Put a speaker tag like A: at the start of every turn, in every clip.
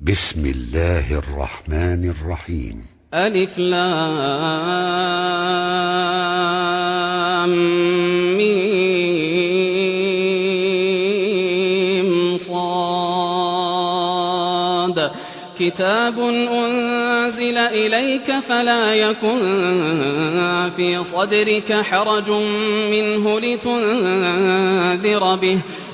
A: بسم الله الرحمن الرحيم.
B: ألف لام ميم صاد. كتاب أنزل إليك فلا يكن في صدرك حرج منه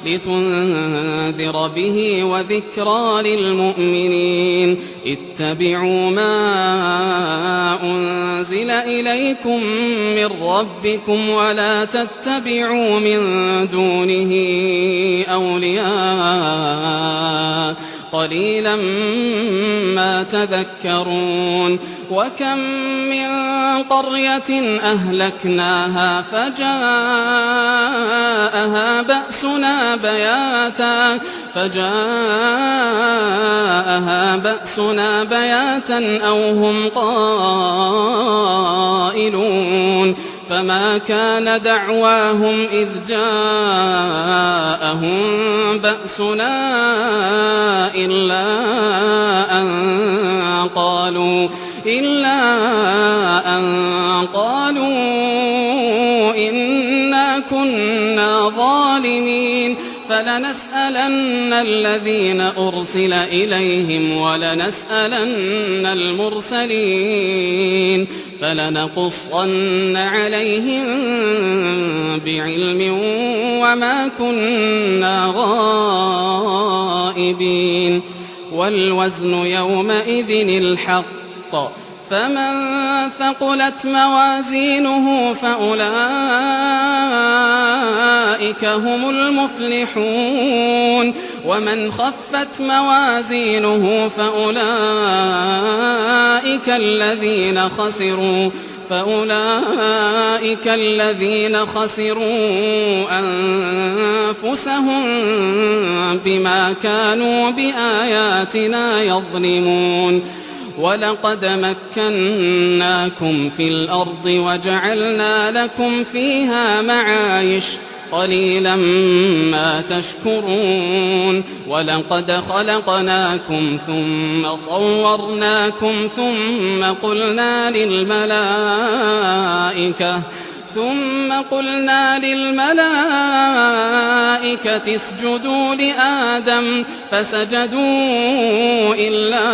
B: لتنذر به وذكرى للمؤمنين. اتبعوا ما أنزل إليكم من ربكم ولا تتبعوا من دونه أولياء قليلا ما تذكرون. وكم من قرية أهلكناها فجاءها بأسنا بياتا أو هم قائلون. فما كان دعواهم إذ جاءهم بأسنا إلا أن قالوا إنا كنا ظالمين. فلنسألن الذين أرسل إليهم ولنسألن المرسلين فلنقصن عليهم بعلم وما كنا غائبين. والوزن يومئذ الحق، فمن ثقلت موازينه فأولئك هم المفلحون، ومن خفت موازينه فأولئك الذين خسروا أنفسهم بما كانوا بآياتنا يظلمون. ولقد مكناكم في الأرض وجعلنا لكم فيها معايش قليلا ما تشكرون. ولقد خلقناكم ثم صورناكم ثم قلنا للملائكة اسجدوا لآدم فسجدوا إلا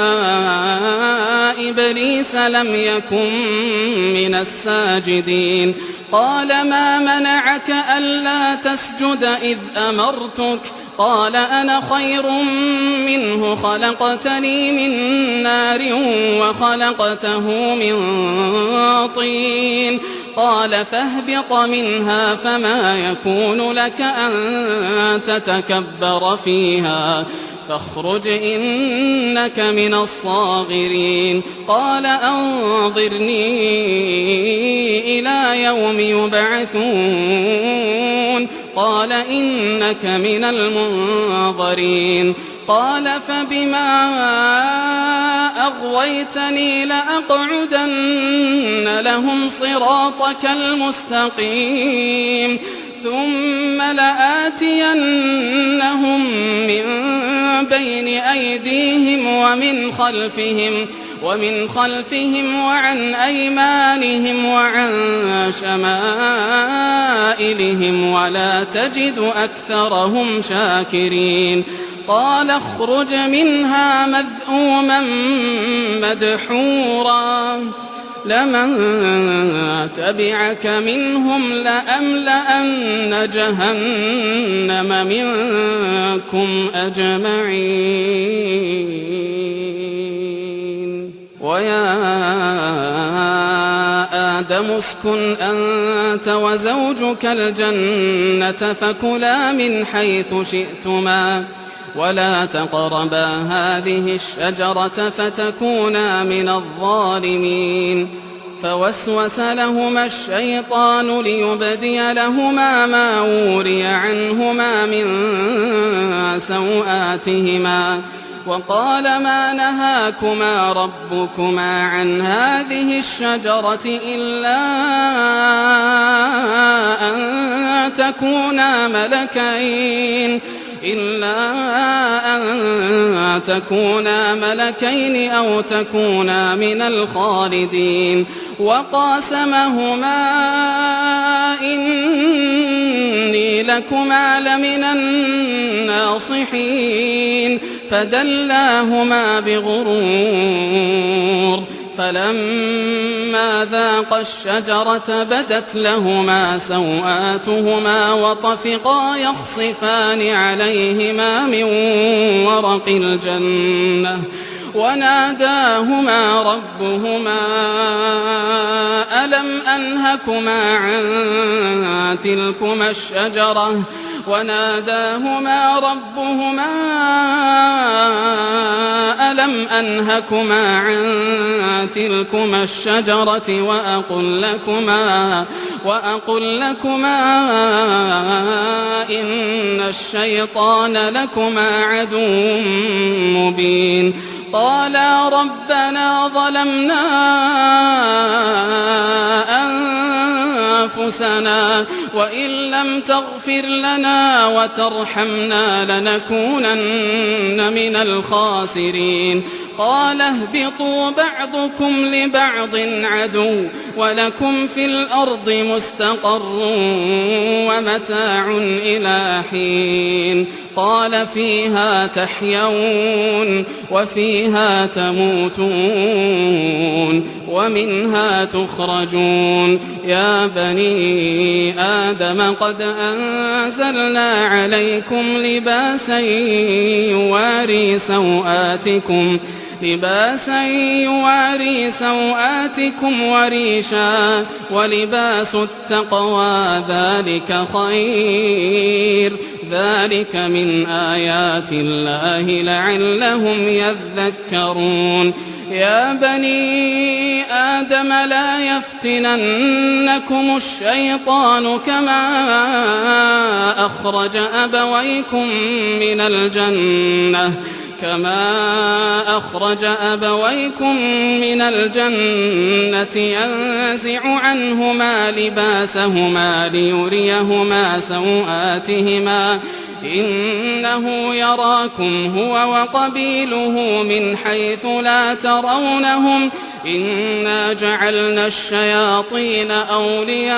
B: إبليس لم يكن من الساجدين. قال ما منعك ألا تسجد إذ أمرتك؟ قال أنا خير منه، خلقتني من نار وخلقته من طين. قال فاهبط منها فما يكون لك أن تتكبر فيها فاخرج إنك من الصاغرين. قال أنظرني إلى يوم يبعثون. قال إنك من المنظرين. قال فبما أغويتني لأقعدن لهم صراطك المستقيم، ثم لآتينهم من بين أيديهم ومن خلفهم وعن أيمانهم وعن شمائلهم ولا تجد أكثرهم شاكرين. قال اخرج منها مذءوما مدحورا لمن تبعك منهم لأملأن جهنم منكم أجمعين. ويا آدم اسكن أنت وزوجك الجنة فكلا من حيث شئتما ولا تقربا هذه الشجرة فتكونا من الظالمين. فوسوس لهما الشيطان ليبدي لهما ما وري عنهما من سوآتهما وقال ما نهاكما ربكما عن هذه الشجرة إلا أن إلا أن تكونا ملكين أو تكونا من الخالدين. وقاسمهما إني لكما لمن الناصحين. فدلاهما بغرور. فلما ذاقا الشجرة بدت لهما سوآتهما وطفقا يخصفان عليهما من ورق الجنة. وناداهما ربهما ألم أنهكما عن تلكما الشجرة وناداهما ربهما ألم أنهكما عن تلكما الشجرة وأقل لكما إن الشيطان لكما عدو مبين. قالا ربنا ظلمنا أنفسنا وإن لم تغفر لنا وترحمنا لنكونن من الخاسرين. قال اهبطوا بعضكم لبعض عدو ولكم في الأرض مستقر ومتاع إلى حين. قال فيها تحيون وفيها تموتون ومنها تخرجون. يا بني آدم قد أنزلنا عليكم لباسا يواري سوآتكم وريشا ولباس التقوى ذلك خير. ذلك من آيات الله لعلهم يذكرون. يا بني آدم لا يفتننكم الشيطان كما أخرج أبويكم من الجنة ينزع عنهما لباسهما ليريهما سوآتهما إنه يراكم هو وقبيله من حيث لا ترونهم إنا جعلنا الشياطين أولياء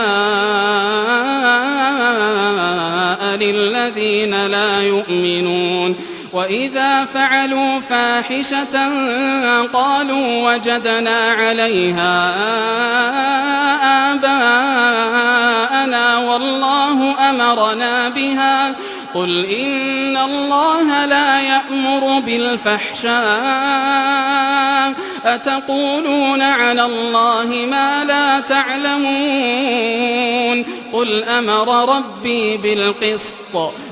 B: للذين لا يؤمنون. وإذا فعلوا فاحشة قالوا وجدنا عليها آباءنا والله أمرنا بها. قل إن الله لا يأمر بالفحشاء أتقولون على الله ما لا تعلمون. قل أمر ربي بالقسط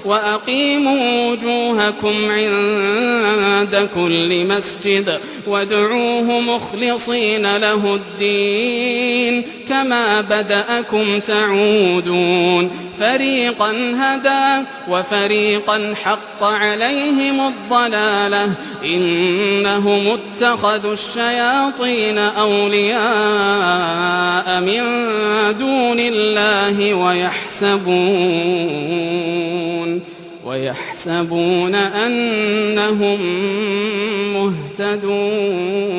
B: وأقيموا وجوهكم عند كل مسجد وادعوه مخلصين له الدين كما بدأكم تعودون. فريقا هدى وفريقا حق عليهم الضلالة إنهم اتخذوا الشياطين أولياء من دون الله ويحسبون أنهم مهتدون.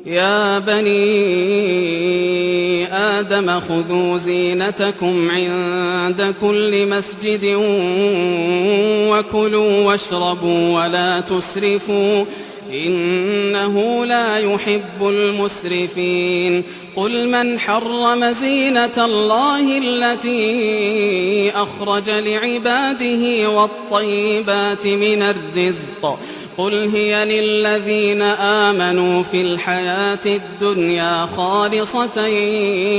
B: يا بني آدم خذوا زينتكم عند كل مسجد وكلوا واشربوا ولا تسرفوا إنه لا يحب المسرفين. قل من حرم زينة الله التي أخرج لعباده والطيبات من الرزق قل هي للذين آمنوا في الحياة الدنيا خالصة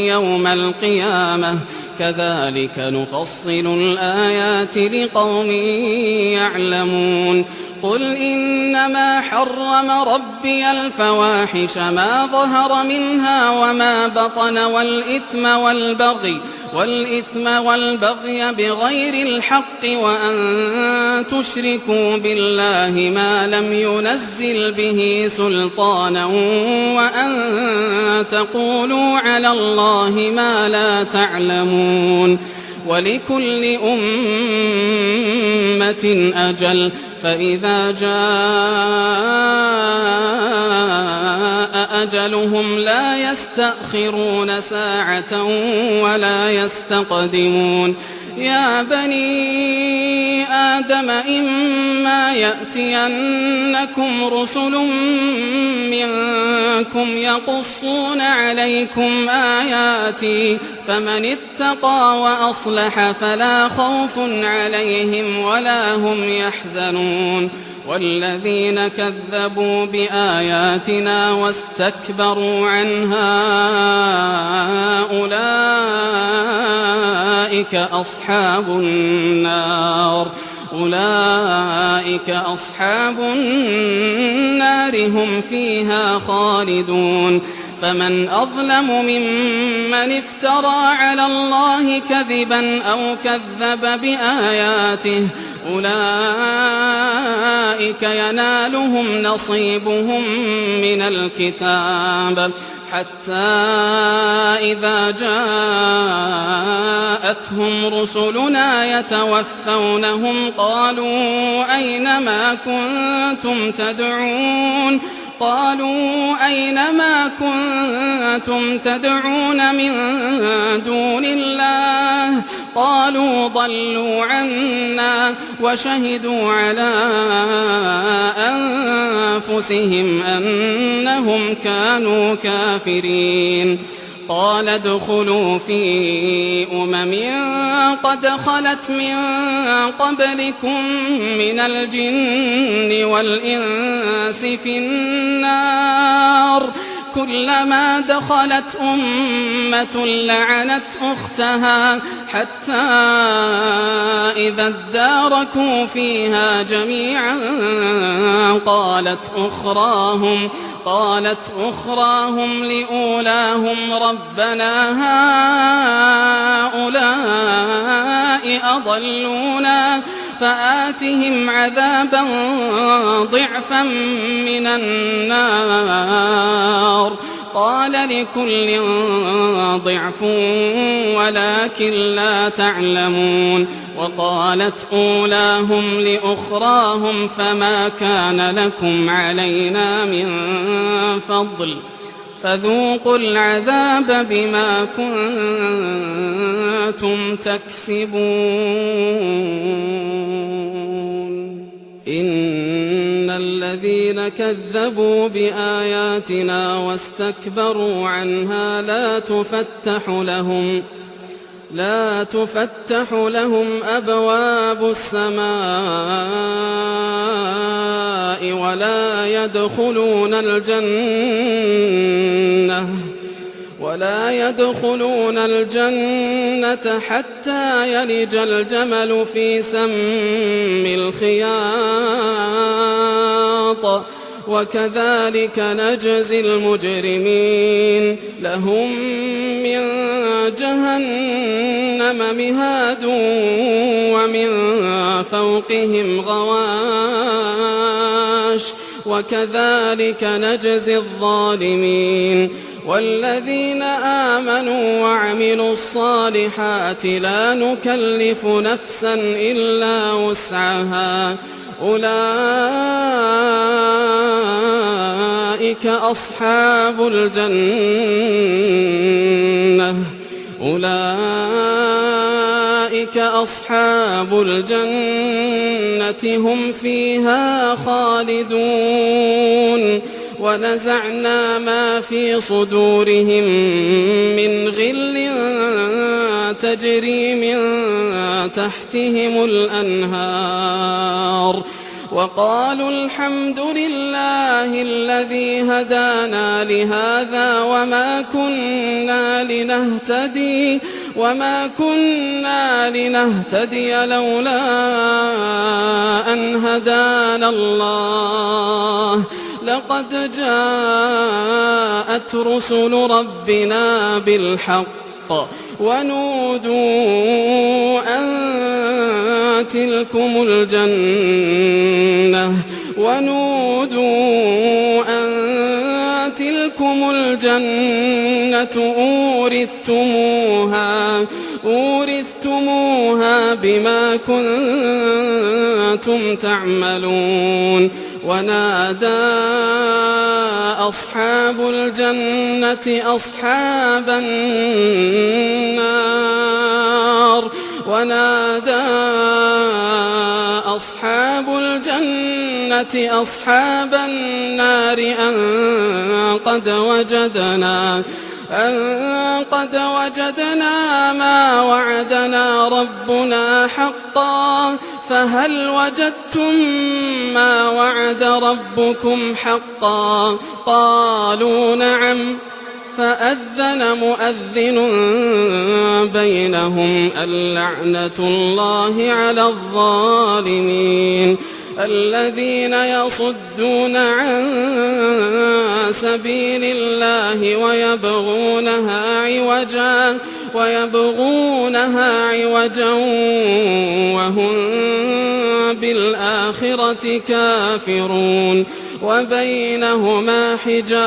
B: يوم القيامة كذلك نفصل الآيات لقوم يعلمون. قل إنما حرم ربي الفواحش ما ظهر منها وما بطن والإثم والبغي بغير الحق وأن تشركوا بالله ما لم ينزل به سلطانا وأن تقولوا على الله ما لا تعلمون. ولكل أمة أجل، فإذا جاء أجلهم لا يستأخرون ساعة ولا يستقدمون. يا بني آدم إما يأتينكم رسل منكم يقصون عليكم آياتي فمن اتقى وأصلح فلا خوف عليهم ولا هم يحزنون. والذين كذبوا بآياتنا واستكبروا عنها أولئك أصحاب النار، أولئك أصحاب النار هم فيها خالدون. فمن أظلم ممن افترى على الله كذبا أو كذب بآياته أولئك ينالهم نصيبهم من الكتاب حتى إذا جاءتهم رسلنا يتوفونهم قالوا أين ما كنتم تدعون، قالوا أين ما كنتم تدعون من دون الله، قالوا ضلوا عنا وشهدوا على أنفسهم أنهم كانوا كافرين. قال ادخلوا في أمم قد خلت من قبلكم من الجن والإنس في النار، كلما دخلت أمة لعنت أختها حتى إذا اداركوا فيها جميعا قالت أخراهم لأولاهم ربنا هؤلاء أضلونا فآتهم عذابا ضعفا من النار. قال لكل ضعف ولكن لا تعلمون. وقالت أولاهم لأخراهم فما كان لكم علينا من فضل فذوقوا العذاب بما كنتم تكسبون. إن الذين كذبوا بآياتنا واستكبروا عنها لا تفتح لهم أبواب السماء ولا يدخلون الجنة حتى يلج الجمل في سم الخياط، وكذلك نجزي المجرمين. لهم من جهنم مهاد ومن فوقهم غواش، وكذلك نجزي الظالمين. والذين آمنوا وعملوا الصالحات لا نكلف نفسا إلا وسعها أولئك أصحاب الجنة، أولئك أصحاب الجنة هم فيها خالدون. ونزعنا ما في صدورهم من غل تجري من تحتهم الأنهار، وقالوا الحمد لله الذي هدانا لهذا وما كنا لنهتدي لولا أن هدانا الله، لقد جاءت رسل ربنا بالحق ونودوا أن تلكم الجنة، ونودوا أن تلكم الجنة أورثتموها بما كنتم تعملون. ونادى أصحاب الجنة أصحاب النار ونادى أصحاب الجنة أصحاب النار أن قد وجدنا ما وعدنا ربنا حقا فهل وجدتم ما وعد ربكم حقا؟ قالوا نعم. فأذن مؤذن بينهم اللعنة الله على الظالمين الذين يصدون عن سبيل الله ويبغونها عوجا وهم بالآخرة كافرون. وبينهما حجاب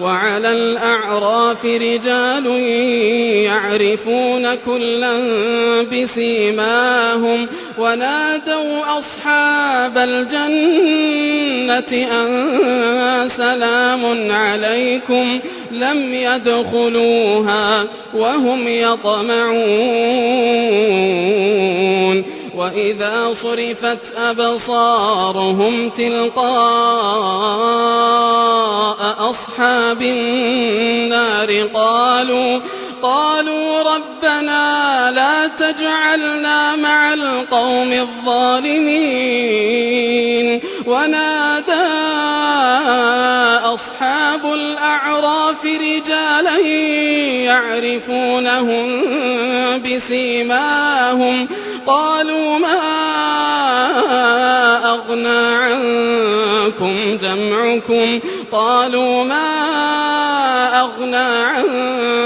B: وعلى الأعراف رجال يعرفون كلا بسيماهم ونادوا أصحاب الجنة أن سلام عليكم لم يدخلوها وهم يطمعون. وإذا صرفت أبصارهم تلقاء أصحاب النار قالوا ربنا لا تجعلنا مع القوم الظالمين. ونادى أصحاب الأعراف رجالا يعرفونهم بسيماهم قالوا ما أغنى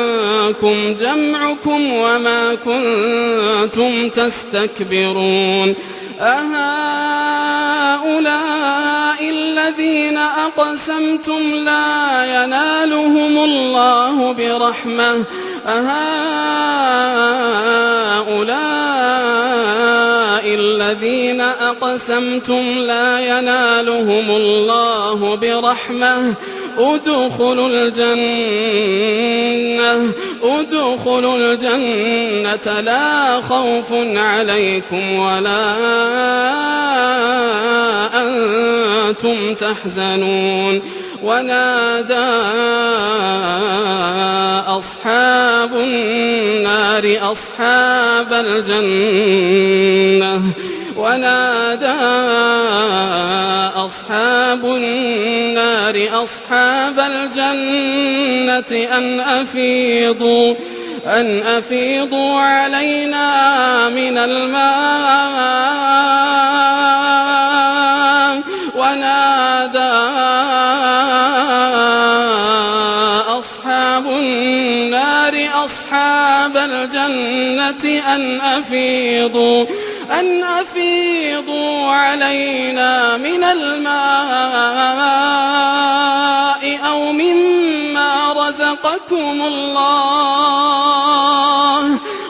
B: عنكم جمعكم وما كنتم تستكبرون. أهؤلاء الذين أقسمتم لا ينالهم الله برحمة أهؤلاء الذين أقسمتم لا ينالهم الله برحمة ادخلوا الجنة لا خوف عليكم ولا أنتم تحزنون. ونادى أصحاب النار أصحاب الجنة ونادى أصحاب النار أصحاب الجنة أن أفيضوا علينا من الماء. ونادى أصحاب النار أصحاب الجنة أن أفيضوا علينا من الماء أو مما رزقكم الله.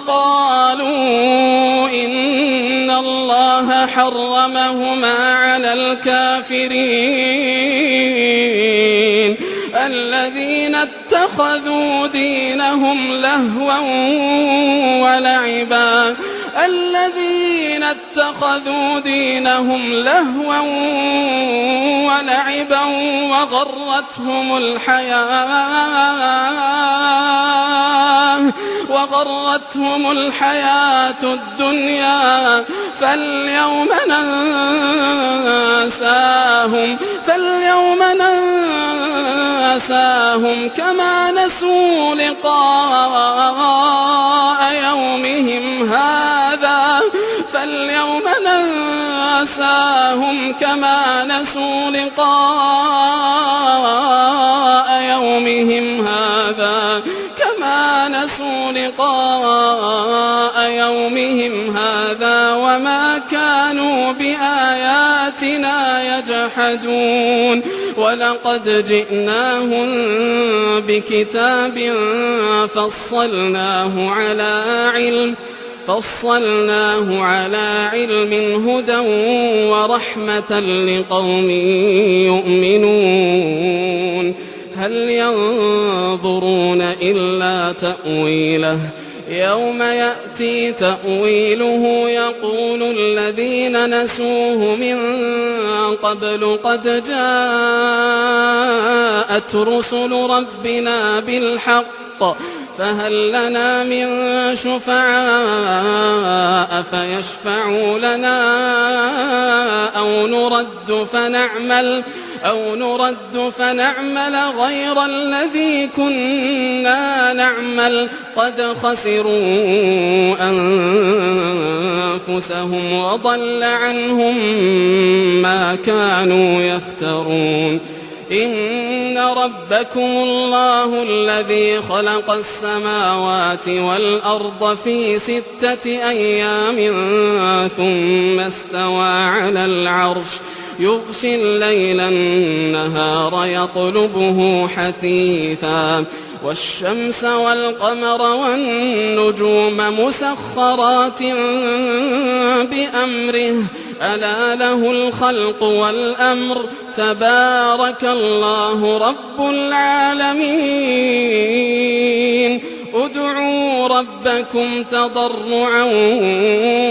B: قالوا إن الله حرمهما على الكافرين الذين اتخذوا دينهم لهوا ولعبا وغرتهم الحياة الدنيا فاليوم ننساهم كما نسوا لقاء يومهم هذا فاليوم ننساهم كما نسوا لقاء يومهم هذا كما ونسوا لقاء يومهم هذا وما كانوا بآياتنا يجحدون. ولقد جئناهم بكتاب فصلناه على علم هدى ورحمة لقوم يؤمنون. هل ينظرون إلا تأويله يوم يأتي تأويله يقول الذين نسوه من قبل قد جاءت رسل ربنا بالحق فهل لنا من شفعاء فيشفعوا لنا أو نرد فنعمل غير الذي كنا نعمل قد خسروا أنفسهم وضل عنهم ما كانوا يفترون. إن ربكم الله الذي خلق السماوات والأرض في 6 أيام ثم استوى على العرش يغشي الليل النهار يطلبه حثيثا والشمس والقمر والنجوم مسخرات بأمره ألا له الخلق والأمر تبارك الله رب العالمين. ادعوا ربكم تضرعا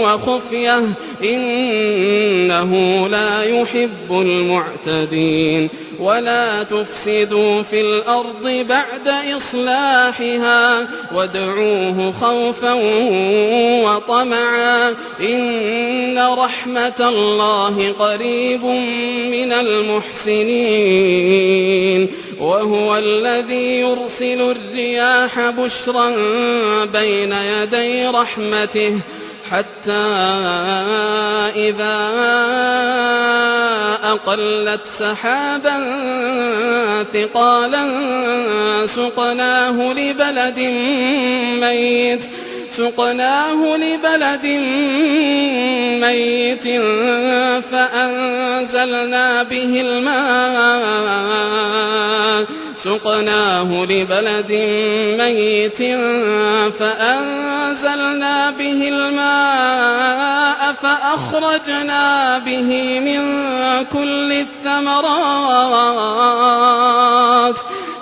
B: وخفية إنه لا يحب المعتدين. ولا تفسدوا في الأرض بعد إصلاحها وادعوه خوفا وطمعا إن رحمة الله قريب من المحسنين. وهو الذي يرسل الرياح بشرا بين يدي رحمته حتى إذا أقلت سحابا ثقالا سقناه لبلد ميت فأنزلنا به الماء سقناه لبلد ميت فأنزلنا به الماء فأخرجنا به من كل الثمرات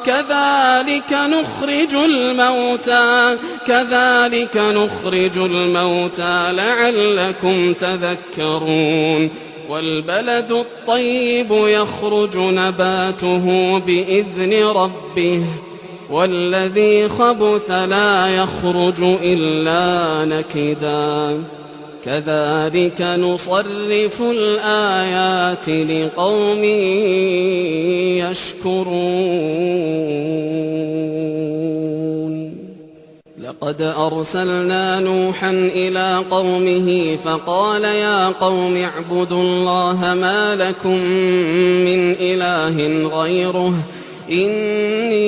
B: كذلك نخرج الموتى لعلكم تذكرون. والبلد الطيب يخرج نباته بإذن ربه والذي خبث لا يخرج إلا نكدا كذلك نصرف الآيات لقوم يشكرون. لقد أرسلنا نوحا إلى قومه فقال يا قوم اعبدوا الله ما لكم من إله غيره إني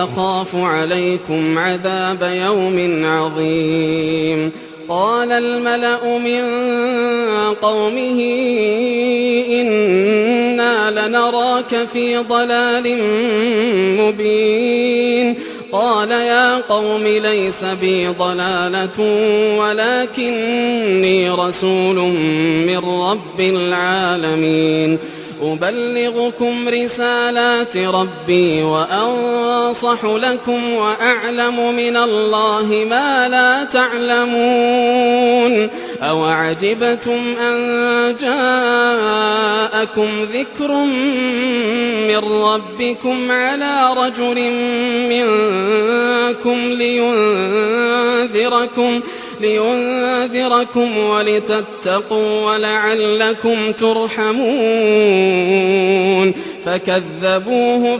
B: أخاف عليكم عذاب يوم عظيم. قال الملأ من قومه إنا لنراك في ضلال مبين. قال يا قوم ليس بي ضلالة ولكني رسول من رب العالمين. أبلغكم رسالات ربي وأنصح لكم وأعلم من الله ما لا تعلمون. أوعجبتم أن جاءكم ذكر من ربكم على رجل منكم لينذركم ولتتقوا ولعلكم ترحمون. فكذبوه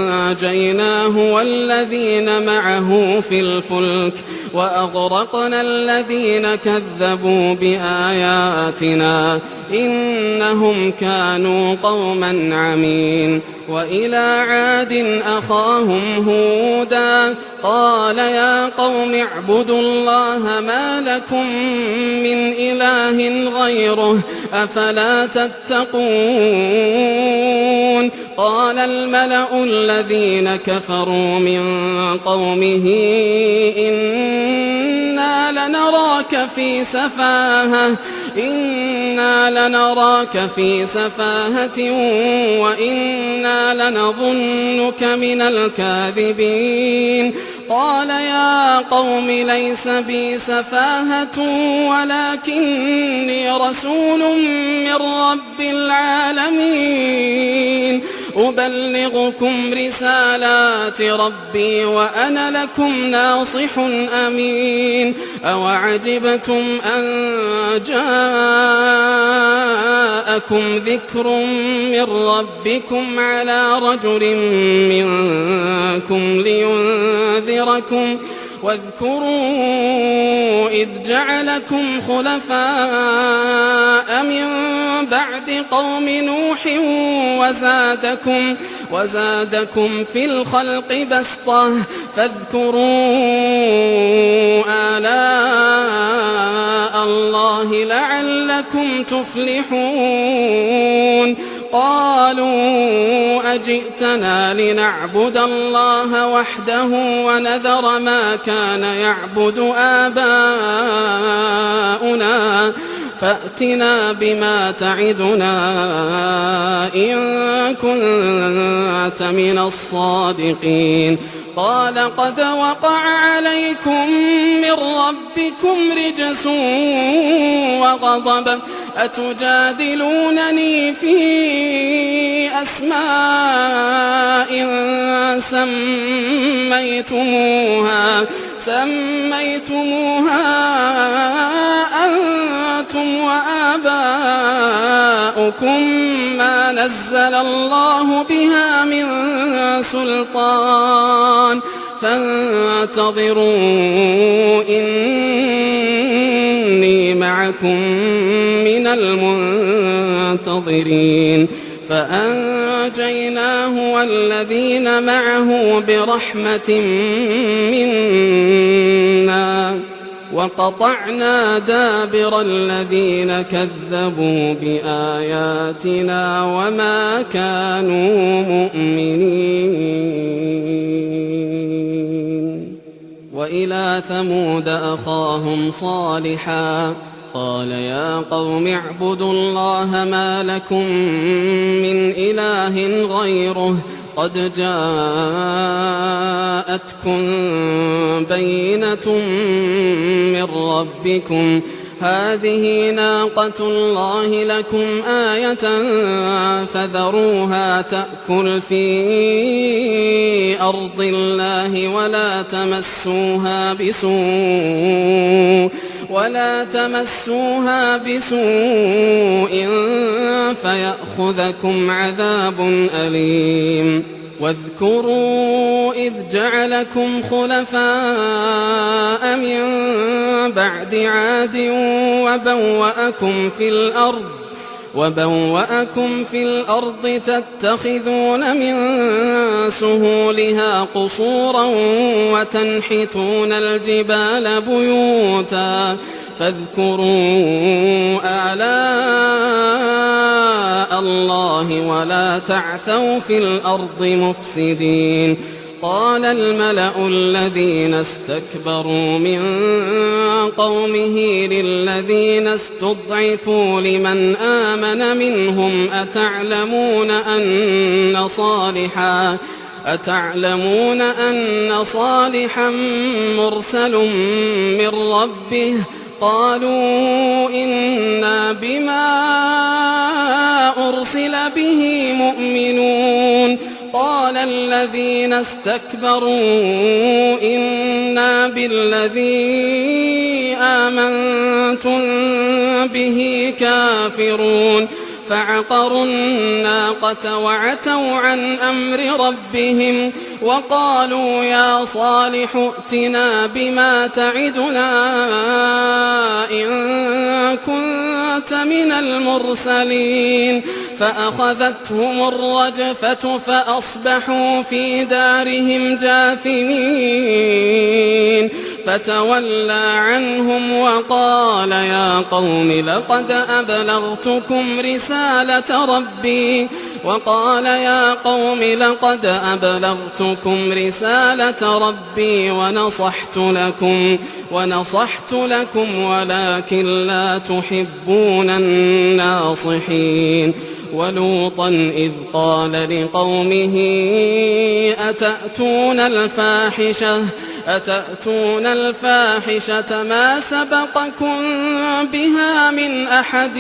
B: فأنجيناه والذين معه في الفلك وأغرقنا الذين كذبوا بآياتنا إنهم كانوا قوما عمين. وإلى عاد أخاهم هودا قال يا قوم اعبدوا الله ما لكم من إله غيره أفلا تتقون. قال الملأ الذين كفروا من قومه إنا لنراك في سفاهة وإنا لنظنك من الكاذبين. قال يا قوم ليس بي سفاهة ولكني رسول من رب العالمين أبلغكم رسالات ربي وأنا لكم ناصح أمين. أوعجبتم أن جاءكم ذكر من ربكم على رجل منكم لينذركم واذكروا إذ جعلكم خلفاء من بعد قوم نوح وزادكم في الخلق بسطة فاذكروا آلاء الله لعلكم تفلحون. قالوا أجئتنا لنعبد الله وحده ونذر ما كان يعبد آباؤنا فأتنا بما تعدنا إن كنت من الصادقين. قال قد وقع عليكم من ربكم رجس وغضب أتجادلونني في أسماء سميتموها أنتم وآباؤكم ما نزل الله بها من سلطان فانتظروا إني معكم من المنتظرين. فأنجيناه والذين معه برحمة منا وقطعنا دابر الذين كذبوا بآياتنا وما كانوا مؤمنين. وإلى ثمود أخاهم صالحا قال يا قوم اعبدوا الله ما لكم من إله غيره قد جاءتكم بينة من ربكم هذه ناقة الله لكم آية فذروها تأكل في أرض الله ولا تمسوها بسوء فيأخذكم عذاب أليم. واذكروا إذ جعلكم خلفاء من بعد عاد وبوأكم في الأرض تتخذون من سهولها قصورا وتنحتون الجبال بيوتا فاذكروا آلاء الله ولا تعثوا في الأرض مفسدين. قال الملأ الذين استكبروا من قومه للذين استضعفوا لمن آمن منهم أتعلمون أن صالحا مرسل من ربه قالوا إنا بما أرسل به مؤمنون. قال الذين استكبروا إنا بالذي آمنتم به كافرون. فعقروا الناقة وعتوا عن أمر ربهم وقالوا يا صالح ائتنا بما تعدنا إن كنت من المرسلين. فأخذتهم الرجفة فأصبحوا في دارهم جاثمين. فتولى عنهم وقال يا قوم لقد أبلغتكم رسالة ربي وقال يا قوم لقد أبلغتكم رسالة ربي ونصحت لكم ولكن لا تحبون الناصحين. ولوطا إذ قال لقومه أتأتون الفاحشة ما سبقكم بها من أحد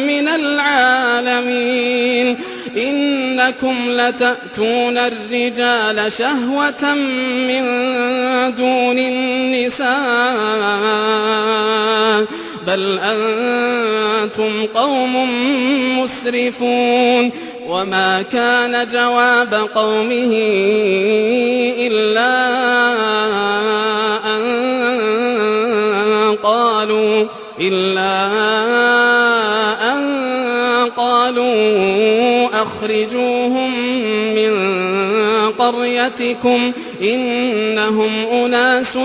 B: من العالمين. إنكم لتأتون الرجال شهوة من دون النساء بل أنتم قوم مسرفون. وما كان جواب قومه إلا أن قالوا أخرجوهم من قريتكم إنهم أناس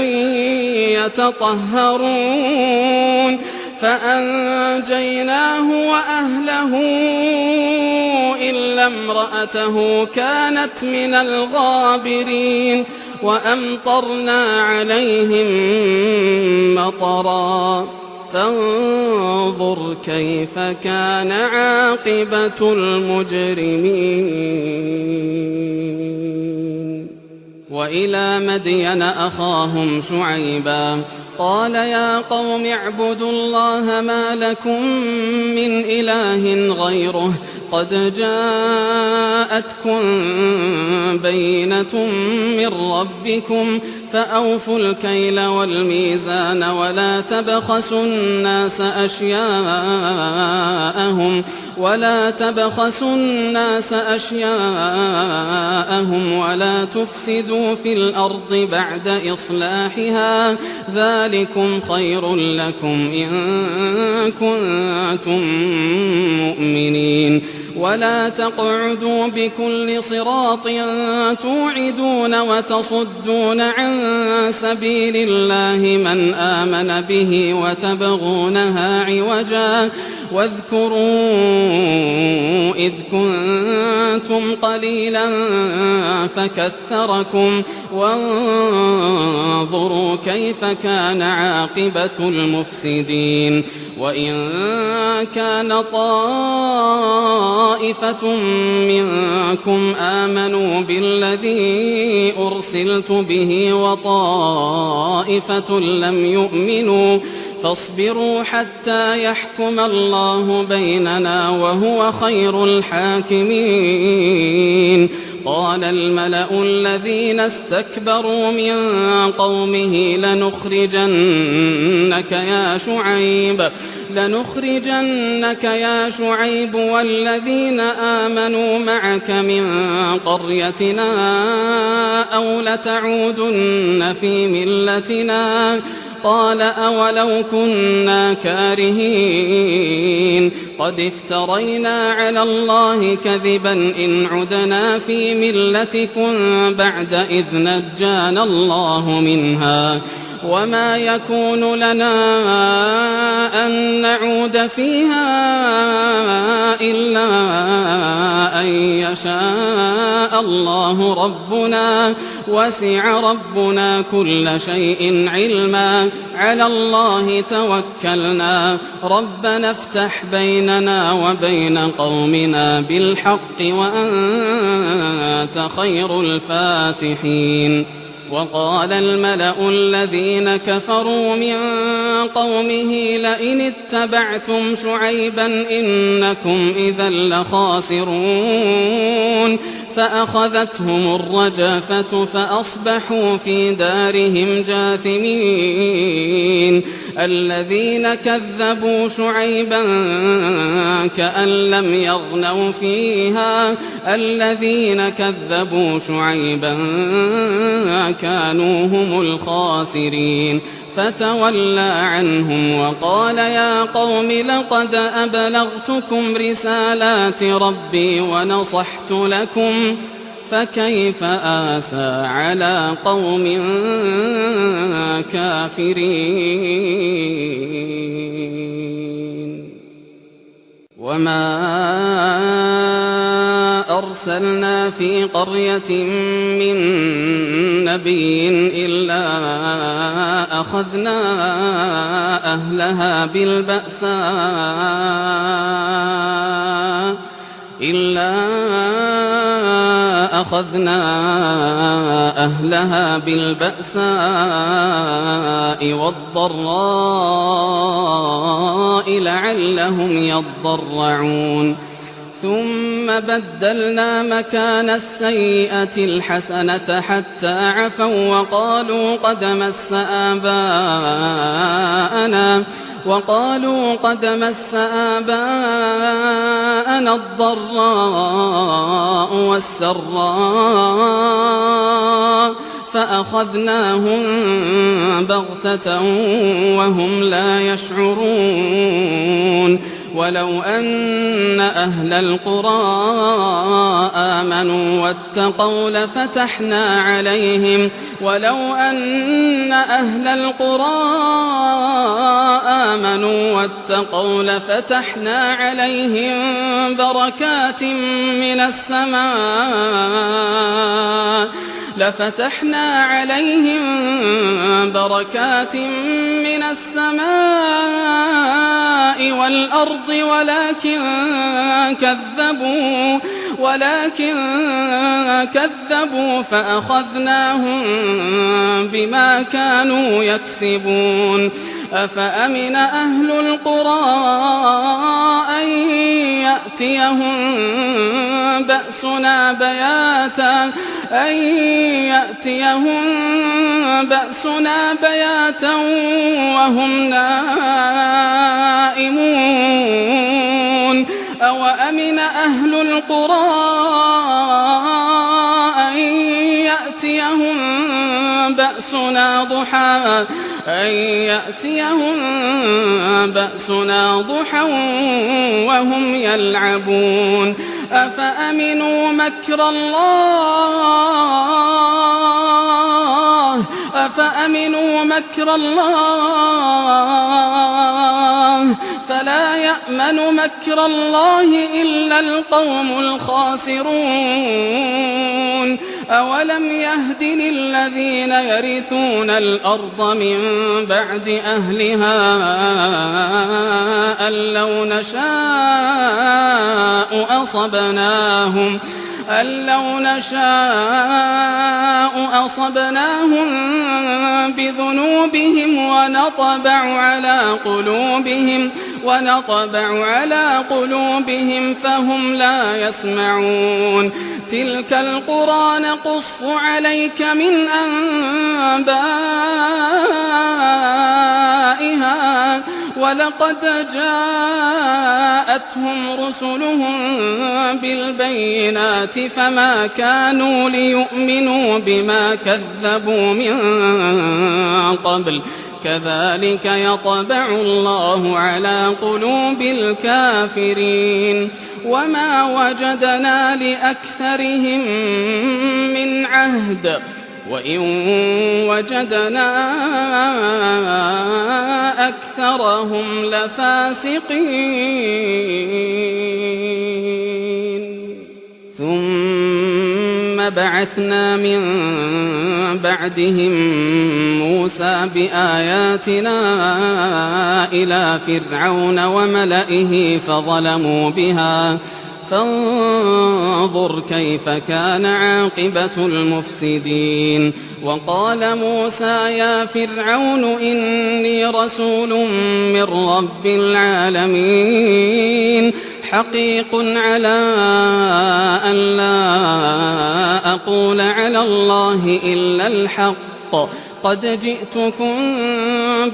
B: يتطهرون. فأنجيناه وأهله إلا امرأته كانت من الغابرين. وأمطرنا عليهم مطرا فانظر كيف كان عاقبة المجرمين. وإلى مدين أخاهم شعيبا قال يا قوم اعبدوا الله ما لكم من إله غيره قد جاءتكم بينة من ربكم فأوفوا الكيل والميزان ولا تبخسوا الناس أشياءهم ولا تفسدوا في الأرض بعد إصلاحها ذلكم خير لكم إن كنتم مؤمنين. ولا تقعدوا بكل صراط توعدون وتصدون عن سبيل الله من آمن به وتبغونها عوجا واذكروا إذ كنتم قليلا فكثركم وانظروا كيف كان عاقبة المفسدين. وإن كان طائفة منكم آمنوا بالذي أرسلت به وطائفة لم يؤمنوا فاصبروا حتى يحكم الله بيننا وهو خير الحاكمين. قال الملأ الذين استكبروا من قومه لنخرجنك يا شعيب والذين آمنوا معك من قريتنا أو لتعودن في ملتنا. قال أولو كنا كارهين. قد افترينا على الله كذبا إن عدنا في ملتكم بعد إذ نجانا الله منها وما يكون لنا أن نعود فيها إلا أن يشاء الله ربنا وسع ربنا كل شيء علما على الله توكلنا ربنا افتح بيننا وبين قومنا بالحق وأنت خير الفاتحين. وقال الملأ الذين كفروا من قومه لئن اتبعتم شعيبا إنكم إذا لخاسرون. فأخذتهم الرجفة فأصبحوا في دارهم جاثمين. الذين كذبوا شعيبا كأن لم يغنوا فيها، الذين كذبوا شعيبا كانوا هم الخاسرين. فتولى عنهم وقال يا قوم لقد أبلغتكم رسالات ربي ونصحت لكم فكيف آسى على قوم كافرين. وما أرسلنا في قرية من نبي إلا أخذنا أهلها بالبأساء والضراء لعلهم يضرعون. ثم بدلنا مكان السيئة الحسنة حتى عفوا وقالوا قد مس آباءنا الضراء والسراء فأخذناهم بغتة وهم لا يشعرون. ولو أن أهل القرى آمنوا واتقوا لفتحنا عليهم بركات من السماء لفتحنا عليهم بركات من السماء والأرض ولكن كذبوا فأخذناهم بما كانوا يكسبون. أفأمن أهل القرى أن يأتيهم بأسنا بياتا وهم نائمون. أوأمن أهل القرى أن يأتيهم بأسنا ضحى وهم يلعبون. أفأمنوا مكر الله فلا يأمن مكر الله إلا القوم الخاسرون. أولم يهد للذين يرثون الأرض من بعد أهلها أن لو نشاء أصبناهم بذنوبهم ونطبع على قلوبهم فهم لا يسمعون. تلك القرى نقص عليك من أنبائها ولقد جاءتهم رسلهم بالبينات فما كانوا ليؤمنوا بما كذبوا من قبل كذلك يطبع الله على قلوب الكافرين. وما وجدنا لأكثرهم من عهد وإن وجدنا أكثرهم لفاسقين. ثم بعثنا من بعدهم موسى بآياتنا إلى فرعون وملئه فظلموا بها فانظر كيف كان عاقبة المفسدين. وقال موسى يا فرعون إني رسول من رب العالمين. حقيق على أن لا أقول على الله إلا الحق قد جئتكم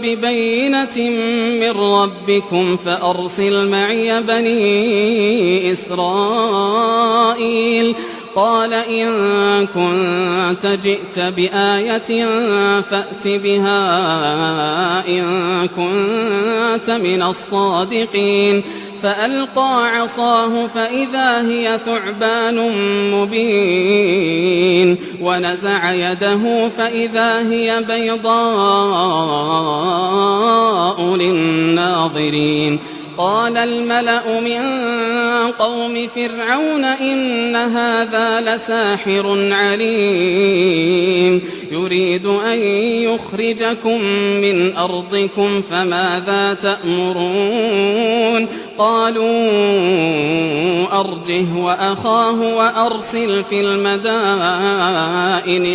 B: ببينة من ربكم فأرسل معي بني إسرائيل. قال إن كنت جئت بآية فأت بها إن كنت من الصادقين. فألقى عصاه فإذا هي ثعبان مبين ونزع يده فإذا هي بيضاء للناظرين. قال الملأ من قوم فرعون إن هذا لساحر عليم يريد أن يخرجكم من أرضكم فماذا تأمرون؟ قالوا أرجه وأخاه وأرسل في المدائن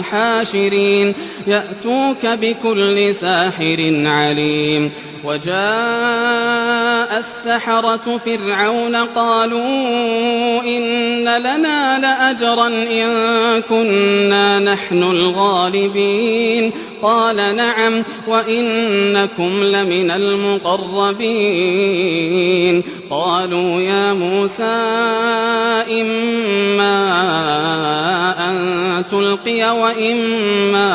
B: حاشرين يأتوك بكل ساحر عليم. وجاء السحرة فرعون قالوا إن لنا لأجرا إن كنا نحن الغالبين. قال نعم وإنكم لمن المقربين. قالوا يا موسى إما أن تلقي وإما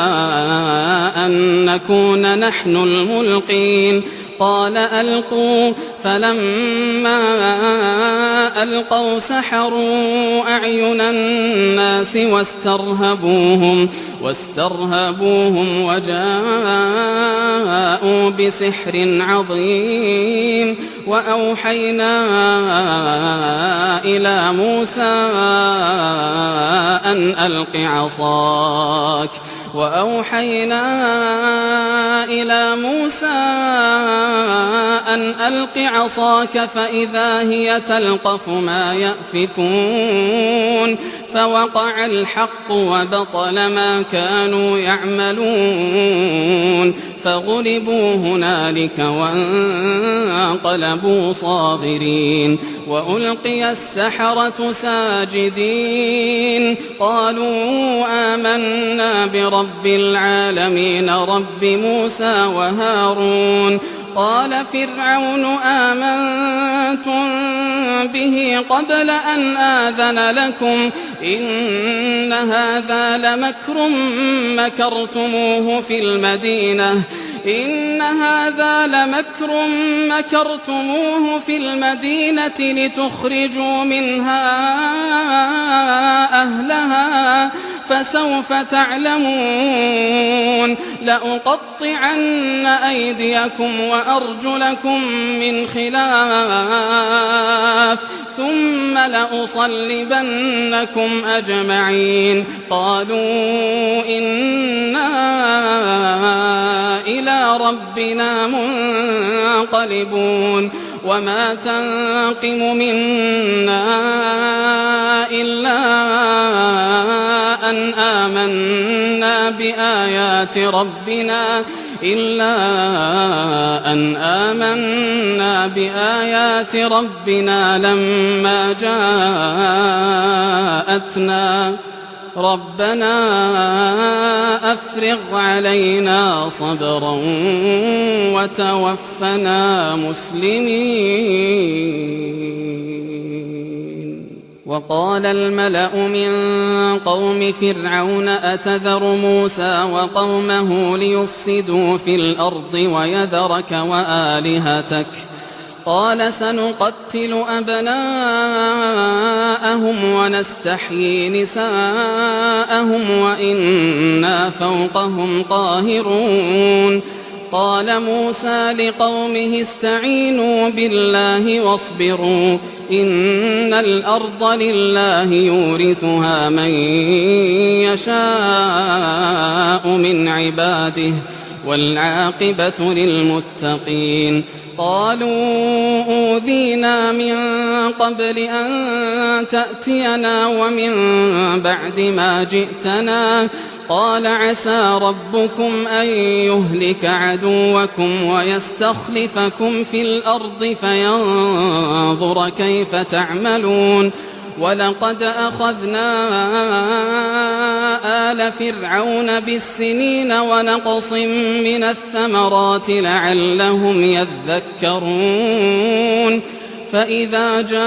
B: أن نكون نحن الملقين. قال ألقوا. فلما ألقوا سحروا أعين الناس واسترهبوهم وجاءوا بسحر عظيم. وأوحينا إلى موسى أن ألق عصاك وأوحينا إلى موسى أن ألق عصاك فإذا هي تلقف ما يأفكون. فوقع الحق وبطل ما كانوا يعملون. فغلبوا هنالك وانقلبوا صاغرين. وألقي السحرة ساجدين قالوا آمنا برب العالمين رب موسى وهارون. قال فرعون آمنتم به قبل أن آذن لكم إن هذا لمكر مكرتموه في المدينة إن هذا لمكر مكرتموه في المدينة لتخرجوا منها أهلها فسوف تعلمون. لأقطعن أيديكم وأرجلكم من خلاف ثم لأصلبنكم أجمعين. قالوا إنا إلى ربنا منقلبون. وما تنقم منا إلا أن آمنا بآيات ربنا إلا أن آمنا بآيات ربنا لما جاءتنا. ربنا أفرغ علينا صبرا وتوفنا مسلمين. وقال الملأ من قوم فرعون أتذر موسى وقومه ليفسدوا في الأرض ويذرك وآلهتك؟ قال سنقتل أبناءهم ونستحيي نساءهم وإنا فوقهم قاهرون. قال موسى لقومه استعينوا بالله واصبروا إن الأرض لله يورثها من يشاء من عباده والعاقبة للمتقين. قالوا أوذينا من قبل أن تأتينا ومن بعد ما جئتنا. قال عسى ربكم أن يهلك عدوكم ويستخلفكم في الأرض فينظر كيف تعملون. ولقد أخذنا آل فرعون بالسنين ونقص من الثمرات لعلهم يذكرون. فإذا جاءتهم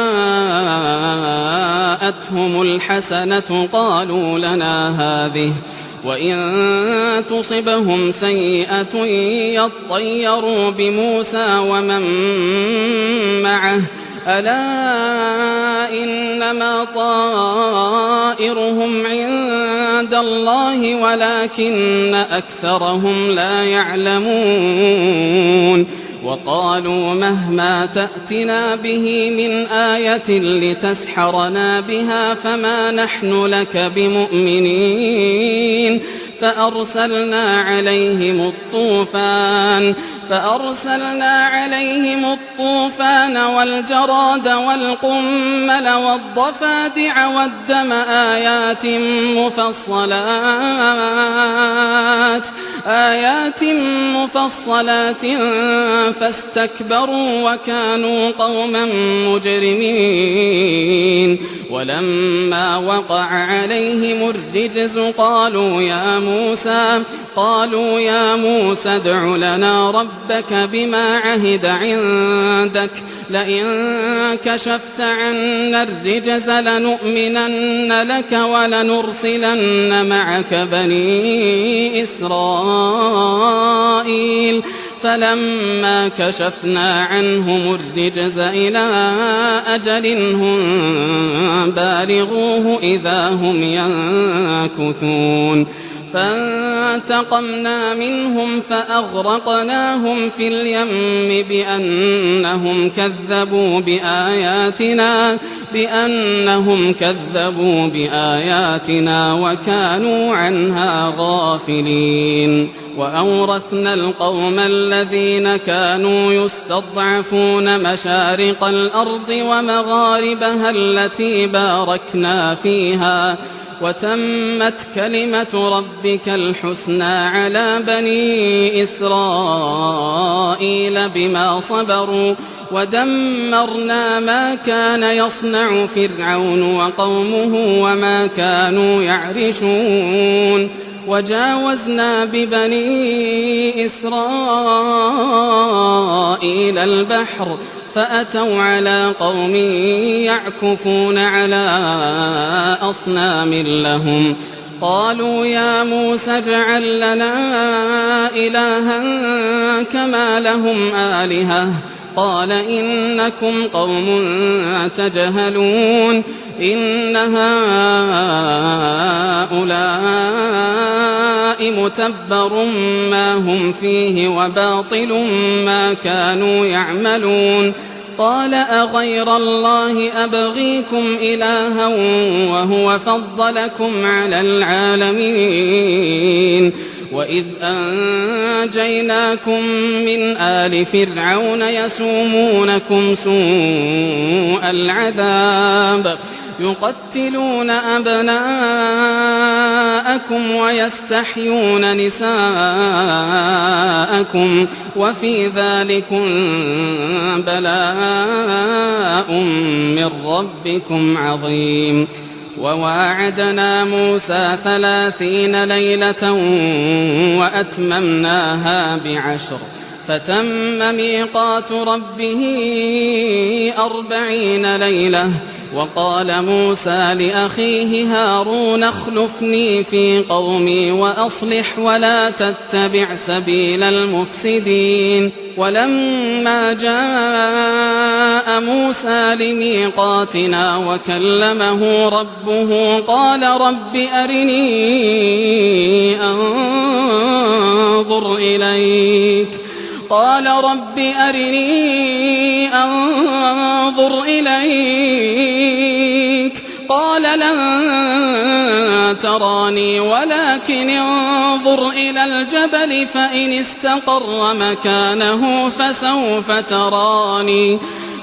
B: الحسنة قالوا لنا هذه، وإن تصبهم سيئة يطيروا بموسى ومن معه، ألا إنما طائرهم عند الله ولكن أكثرهم لا يعلمون. وقالوا مهما تأتنا به من آية لتسحرنا بها فما نحن لك بمؤمنين. فأرسلنا عليهم الطوفان والجراد والقمل والضفادع والدم آيات مفصلات فاستكبروا وكانوا قوما مجرمين. ولما وقع عليهم الرجز قالوا يا موسى ادع لنا ربك بما عهد عندك، لئن كشفت عنا الرجز لنؤمنن لك ولنرسلن معك بني إسرائيل. فلما كشفنا عنهم الرجز إلى أجل هم بالغوه إذا هم ينكثون. فانتقمنا منهم فأغرقناهم في اليم بأنهم كذبوا بآياتنا وكانوا عنها غافلين. وأورثنا القوم الذين كانوا يستضعفون مشارق الأرض ومغاربها التي باركنا فيها، وتمت كلمة ربك الحسنى على بني إسرائيل بما صبروا، ودمرنا ما كان يصنع فرعون وقومه وما كانوا يعرشون. وجاوزنا ببني إسرائيل البحر فأتوا على قوم يعكفون على أصنام لهم، قالوا يا موسى اجعل لنا إلها كما لهم آلهة، قال إنكم قوم تجهلون. إن هؤلاء متبر ما هم فيه وباطل ما كانوا يعملون. قال أغير الله أبغيكم إلها وهو فضلكم على العالمين. وإذ أنجيناكم من آل فرعون يسومونكم سوء العذاب يقتلون أبناءكم ويستحيون نساءكم وفي ذلكم بلاء من ربكم عظيم. وواعدنا موسى 30 ليلة وأتممناها ب10 فتم ميقات ربه 40 ليلة. وقال موسى لأخيه هارون اخلفني في قومي وأصلح ولا تتبع سبيل المفسدين. ولما جاء موسى لميقاتنا وكلمه ربه قال رب أرني أنظر إليك، قال رب أرني أنظر إليك، قال لن تراني ولكن انظر إلى الجبل فإن استقر مكانه فسوف تراني.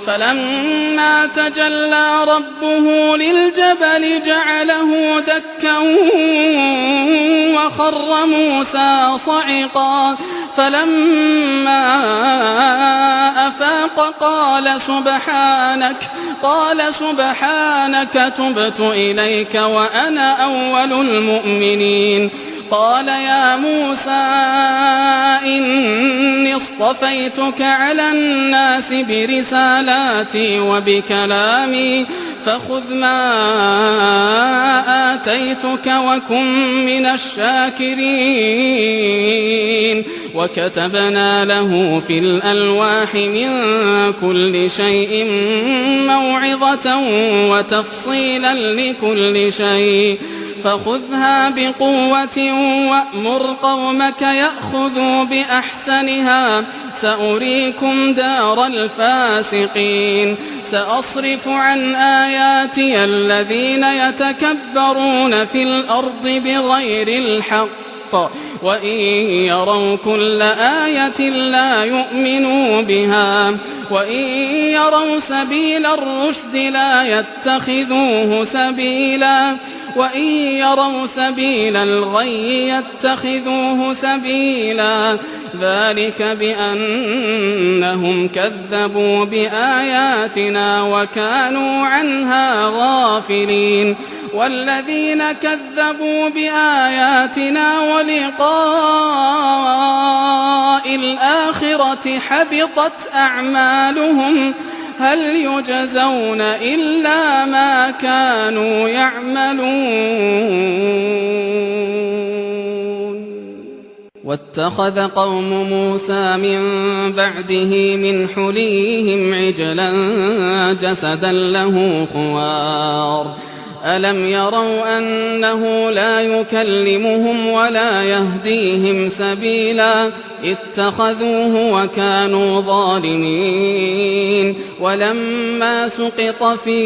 B: فلما تجلى ربه للجبل جعله دكا وخر موسى صعقا. فلما أفاق قال سبحانك تبت إليك وأنا أول المؤمنين. قال يا موسى إني اصطفيتك على الناس برسالاتي وبكلامي فخذ ما آتيتك وكن من الشاكرين. وكتبنا له في الألواح من كل شيء موعظة وتفصيلا لكل شيء فخذها بقوة وأمر قومك يأخذوا بأحسنها سأريكم دار الفاسقين. سأصرف عن آياتي الذين يتكبرون في الأرض بغير الحق وإن يروا كل آية لا يؤمنوا بها وإن يروا سبيل الرشد لا يتخذوه سبيلا وإن يروا سبيل الغي يتخذوه سبيلا. ذلك بأنهم كذبوا بآياتنا وكانوا عنها غافلين. والذين كذبوا بآياتنا ولقاء الآخرة حبطت أعمالهم هل يجزون إلا ما كانوا يعملون. واتخذ قوم موسى من بعده من حليهم عجلا جسدا له خوار. ألم يروا أنه لا يكلمهم ولا يهديهم سبيلا اتخذوه وكانوا ظالمين. ولما سقط في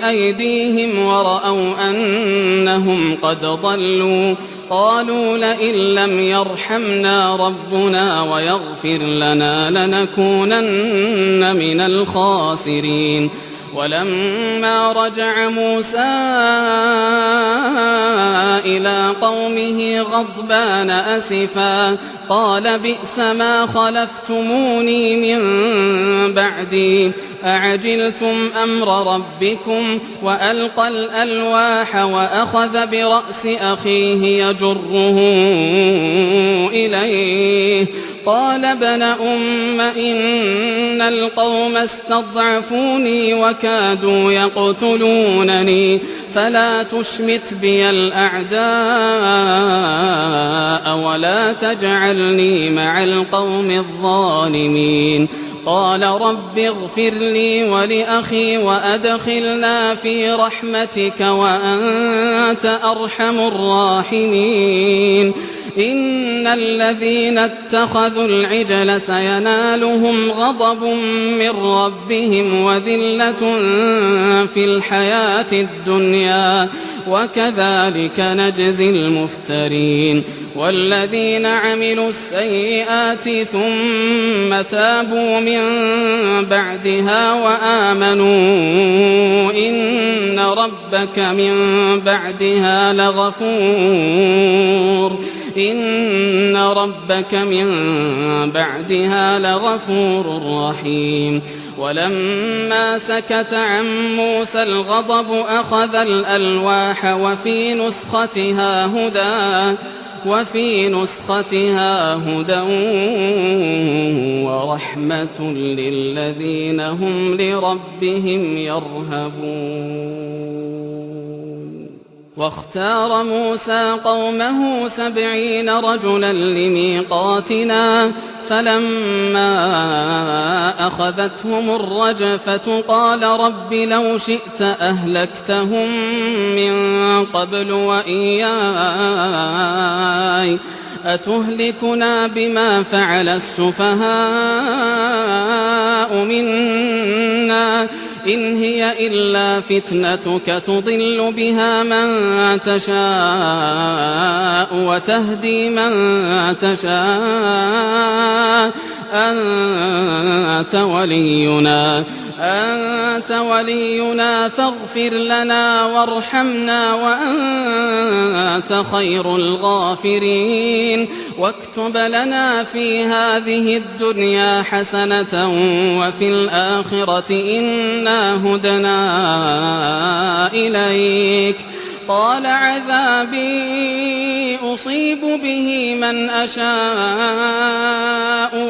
B: أيديهم ورأوا أنهم قد ضلوا قالوا لئن لم يرحمنا ربنا ويغفر لنا لنكونن من الخاسرين. ولما رجع موسى إلى قومه غضبان أسفا قال بئس ما خلفتموني من بعدي أعجلتم أمر ربكم وألقى الألواح وأخذ برأس أخيه يجره إليه قال ابن أم إن القوم استضعفوني وكادوا يقتلونني فلا تشمت بي الأعداء ولا تجعلني مع القوم الظالمين. قال رب اغفر لي ولأخي وأدخلنا في رحمتك وأنت أرحم الراحمين. إن الذين اتخذوا العجل سينالهم غضب من ربهم وذلة في الحياة الدنيا وكذلك نجزي المفترين. والذين عملوا السيئات ثم تابوا من بعدها وآمنوا إن ربك من بعدها لغفور إن ربك من بعدها لغفور رحيم. ولما سكت عن موسى الغضب أخذ الألواح وفي نسختها هدى ورحمة للذين هم لربهم يرهبون. واختار موسى قومه 70 رجلا لميقاتنا فلما أخذتهم الرجفة قال رب لو شئت أهلكتهم من قبل وإياي أتهلكنا بما فعل السفهاء منا إن هي إلا فتنتك تضل بها من تشاء وتهدي من تشاء أنت ولينا فاغفر لنا وارحمنا وأنت خير الغافرين. واكتب لنا في هذه الدنيا حسنة وفي الآخرة إنا هدنا إليك. قال عذابي أصيب به من أشاء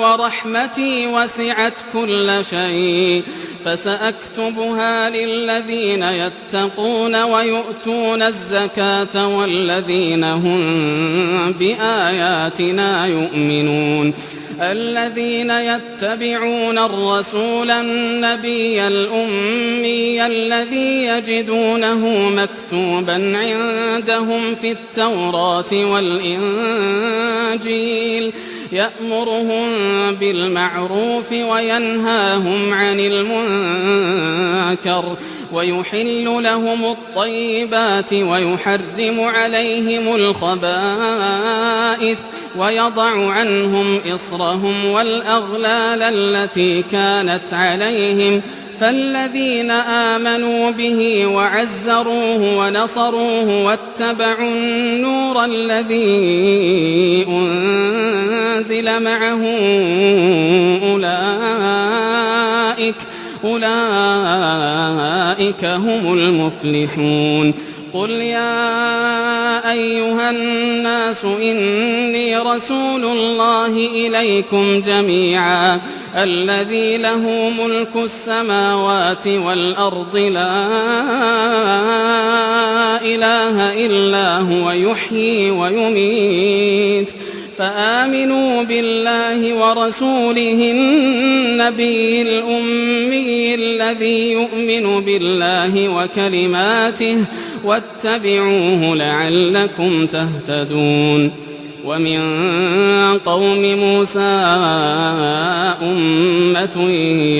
B: ورحمتي وسعت كل شيء فسأكتبها للذين يتقون ويؤتون الزكاة والذين هم بآياتنا يؤمنون. الذين يتبعون الرسول النبي الأمي الذي يجدونه مكتوبا عندهم في التوراة والإنجيل يأمرهم بالمعروف وينهاهم عن المنكر ويحل لهم الطيبات ويحرم عليهم الخبائث ويضع عنهم إصرهم والأغلال التي كانت عليهم. فالذين آمنوا به وعزروه ونصروه واتبعوا النور الذي أنزل معه أولئك هم المفلحون. قل يا أيها الناس إني رسول الله إليكم جميعا الذي له ملك السماوات والأرض لا إله إلا هو يحيي ويميت. فآمنوا بالله ورسوله النبي الأمي الذي يؤمن بالله وكلماته واتبعوه لعلكم تهتدون. ومن قوم موسى أمة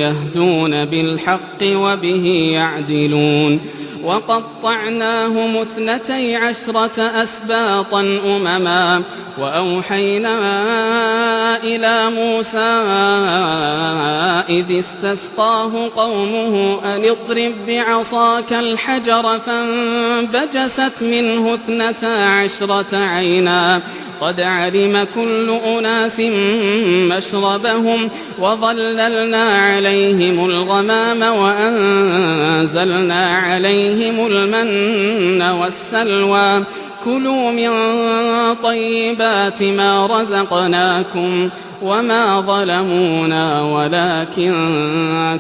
B: يهدون بالحق وبه يعدلون. وقطعناهم 12 أسباطا أمما وأوحينا إلى موسى إذ استسقاه قومه أن اضرب بعصاك الحجر فانبجست منه 12 عينا قد علم كل أناس مشربهم وظللنا عليهم الغمام وأنزلنا عليهم المن والسلوى كلوا من طيبات ما رزقناكم وما ظلمونا ولكن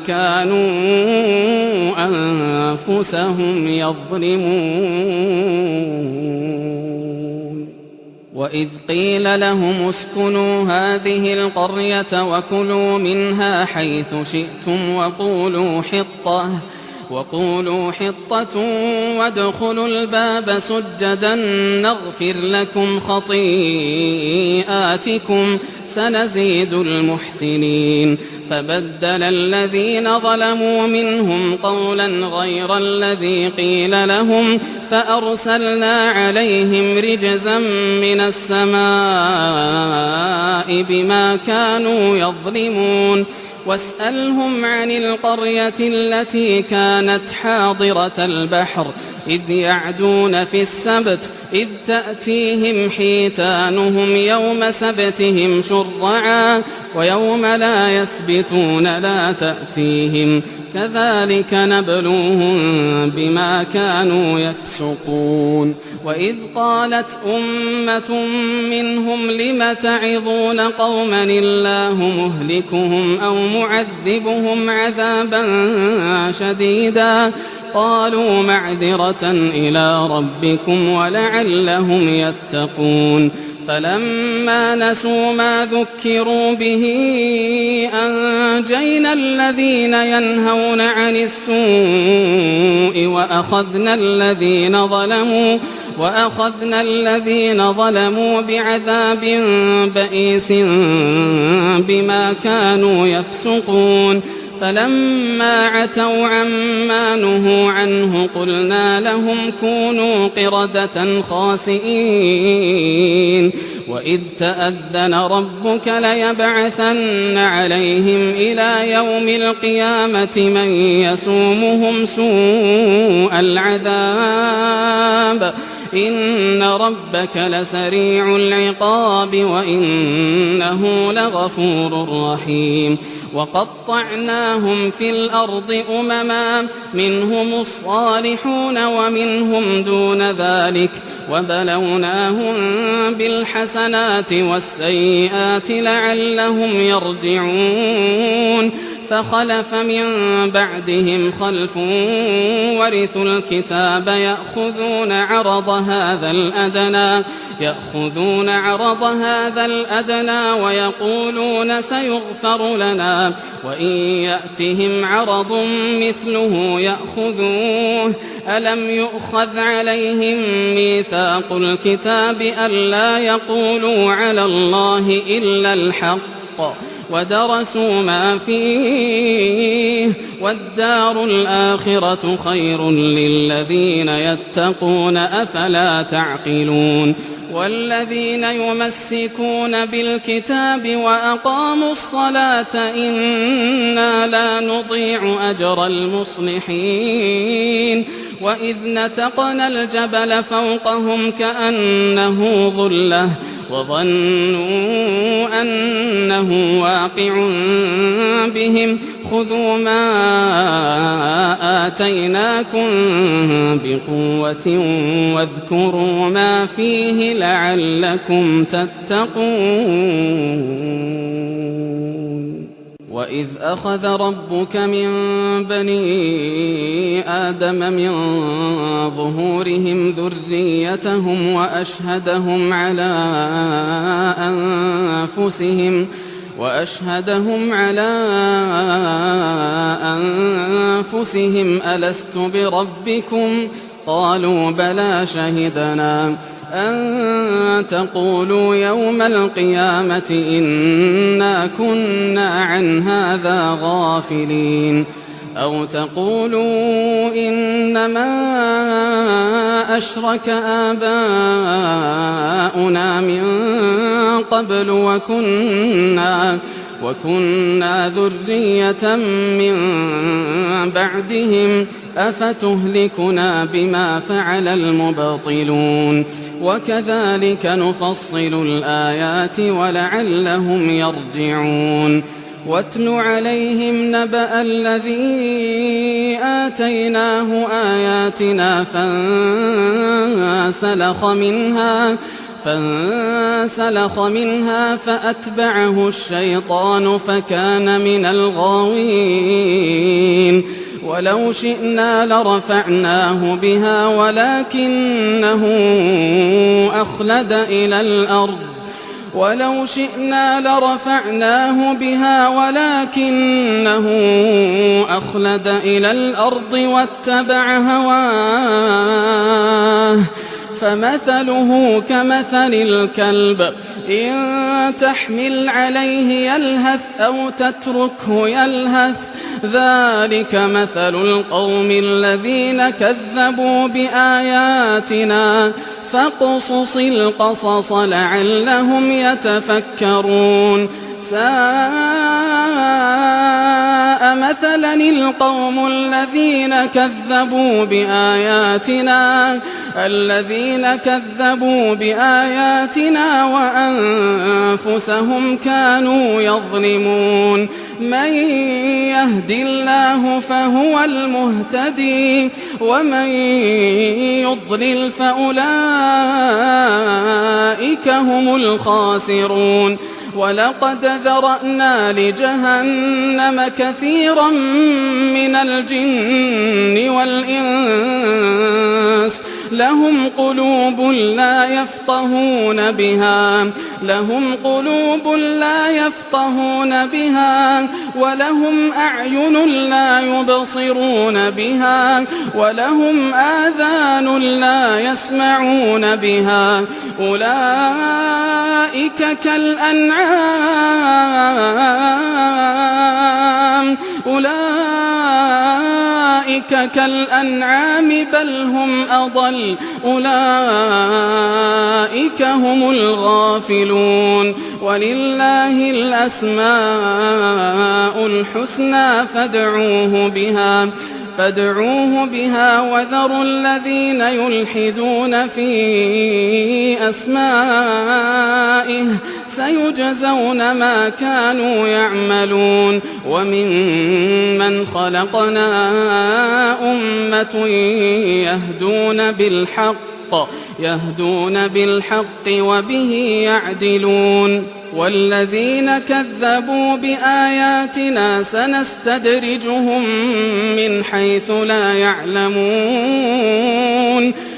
B: كانوا أنفسهم يظلمون. وإذ قيل لهم اسكنوا هذه القرية وكلوا منها حيث شئتم وقولوا حطة وادخلوا الباب سجدا نغفر لكم خطيئاتكم سنزيد المحسنين. فبدل الذين ظلموا منهم قولا غير الذي قيل لهم فأرسلنا عليهم رجزا من السماء بما كانوا يظلمون. واسألهم عن القرية التي كانت حاضرة البحر إذ يعدون في السبت إذ تأتيهم حيتانهم يوم سبتهم شرعا ويوم لا يسبتون لا تأتيهم كذلك نبلوهم بما كانوا يفسقون. وإذ قالت أمة منهم لم تعظون قوما الله مهلكهم أو معذبهم عذابا شديدا قالوا معذرة إلى ربكم ولعلهم يتقون. فلما نسوا ما ذكروا به أنجينا الذين ينهون عن السوء وأخذنا الذين ظلموا بعذاب بئيس بما كانوا يفسقون. فلما عتوا عما نهوا عنه قلنا لهم كونوا قردة خاسئين. وإذ تأذن ربك ليبعثن عليهم إلى يوم القيامة من يسومهم سوء العذاب إن ربك لسريع العقاب وإنه لغفور رحيم. وقطعناهم في الأرض أمما منهم الصالحون ومنهم دون ذلك وبلوناهم بالحسنات والسيئات لعلهم يرجعون. فخلف من بعدهم خلف ورثوا الكتاب يأخذون عرض هذا الأدنى ويقولون سيغفر لنا وإن يأتهم عرض مثله يأخذوه. ألم يؤخذ عليهم ميثاق الكتاب ألا يقولوا على الله إلا الحق ودرسوا ما فيه والدار الآخرة خير للذين يتقون أفلا تعقلون. والذين يمسكون بالكتاب وأقاموا الصلاة إنا لا نضيع أجر المصلحين. وإذ نتقنا الجبل فوقهم كأنه ظلة وظنوا أنه واقع بهم خذوا ما آتيناكم بقوة واذكروا ما فيه لعلكم تتقون. وإذ أخذ ربك من بني آدم من ظهورهم ذريتهم وأشهدهم على أنفسهم ألست بربكم قالوا بلى شهدنا أن تقولوا يوم القيامة إنا كنا عن هذا غافلين أو تقولوا إنما أشرك آباؤنا من قبل وكنا ذرية من بعدهم أفتهلكنا بما فعل المبطلون. وكذلك نفصل الآيات ولعلهم يرجعون. واتل عليهم نبأ الذي آتيناه آياتنا فانسلخ منها فأتبعه الشيطان فكان من الغاوين. ولو شئنا لرفعناه بها ولكنه أخلد إلى الأرض ولو شئنا لرفعناه بها ولكنه أخلد إلى الأرض واتبع هواه فمثله كمثل الكلب إن تحمل عليه يلهث أو تتركه يلهث ذلك مثل القوم الذين كذبوا بآياتنا فاقصص القصص لعلهم يتفكرون. ساء مثلا القوم الذين كذبوا بآياتنا وأنفسهم كانوا يظلمون. من يهد الله فهو المهتدي ومن يضلل فأولئك هم الخاسرون. ولقد ذرأنا لجهنم كثيرا من الجن والإنس لهم قلوب لا يفقهون بها ولهم أعين لا يبصرون بها ولهم آذان لا يسمعون بها أولئك أولئك كالأنعام بل هم أضل أولئك هم الغافلون. ولله الأسماء الحسنى فادعوه بها وذروا الذين يلحدون في أسمائه سيجزون ما كانوا يعملون. وممن خلقنا أمة يهدون بالحق وبه يعدلون. والذين كذبوا بآياتنا سنستدرجهم من حيث لا يعلمون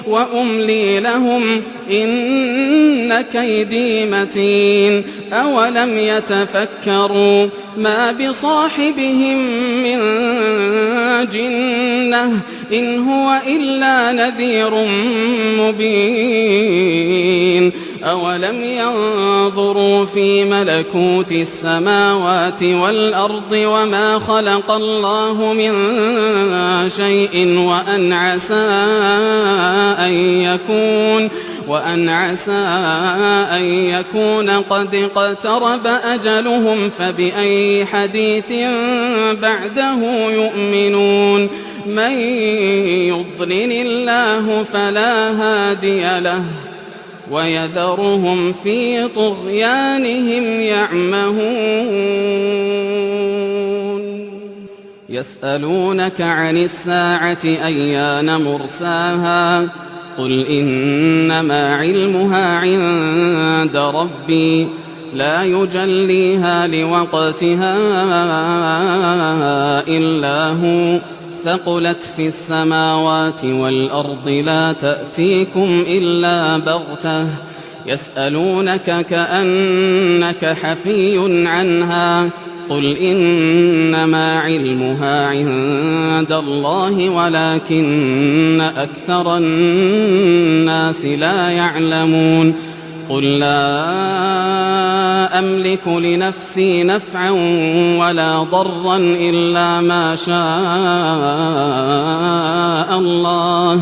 B: وأملي لهم إن كيدي متين. أولم يتفكروا ما بصاحبهم من جنة إن هو إلا نذير مبين. أولم ينظروا في ملكوت السماوات والأرض وما خلق الله من شيء وأن عسى أن يكون قد اقترب أجلهم فبأي حديث بعده يؤمنون. من يضلل الله فلا هادي له ويذرهم في طغيانهم يعمهون. يسألونك عن الساعة أيان مرساها قل إنما علمها عند ربي لا يجليها لوقتها إلا هو ثقلت في السماوات والأرض لا تأتيكم إلا بغتة. يسألونك كأنك حفي عنها قل إنما علمها عند الله ولكن أكثر الناس لا يعلمون. قل لا أملك لنفسي نفعا ولا ضرا إلا ما شاء الله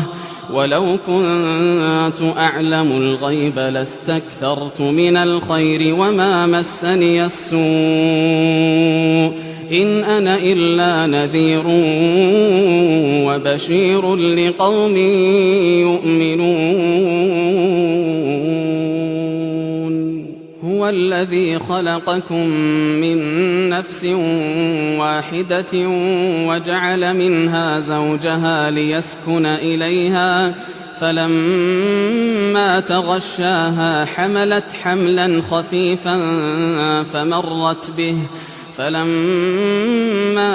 B: ولو كنت أعلم الغيب لاستكثرت من الخير وما مسني السوء إن أنا إلا نذير وبشير لقوم يؤمنون. هو الذي خلقكم من نفس واحدة وجعل منها زوجها ليسكن إليها فلما تغشاها حملت حملا خفيفا فمرت به فلما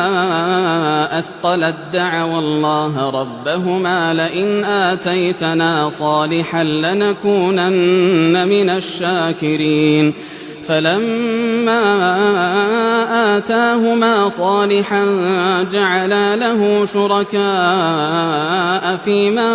B: أثقلت دعوا الله ربهما لئن آتيتنا صالحا لنكونن من الشاكرين. فلما آتاهما صالحا جعلا له شركاء فيما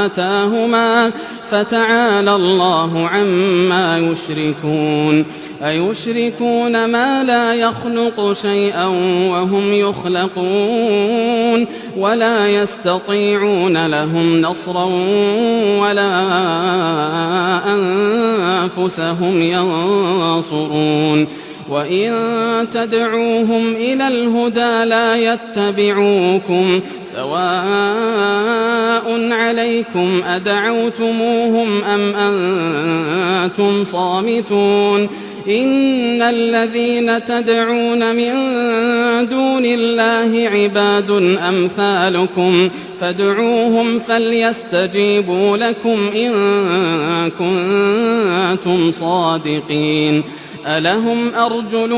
B: آتاهما فتعالى الله عما يشركون. أيشركون ما لا يخلق شيئا وهم يخلقون ولا يستطيعون لهم نصرا ولا أنفسهم ينصرون. وإن تدعوهم إلى الهدى لا يتبعوكم سواء عليكم أدعوتموهم أم أنتم صامتون. إن الذين تدعون من دون الله عباد أمثالكم فادعوهم فليستجيبوا لكم إن كنتم صادقين. ألهم أرجل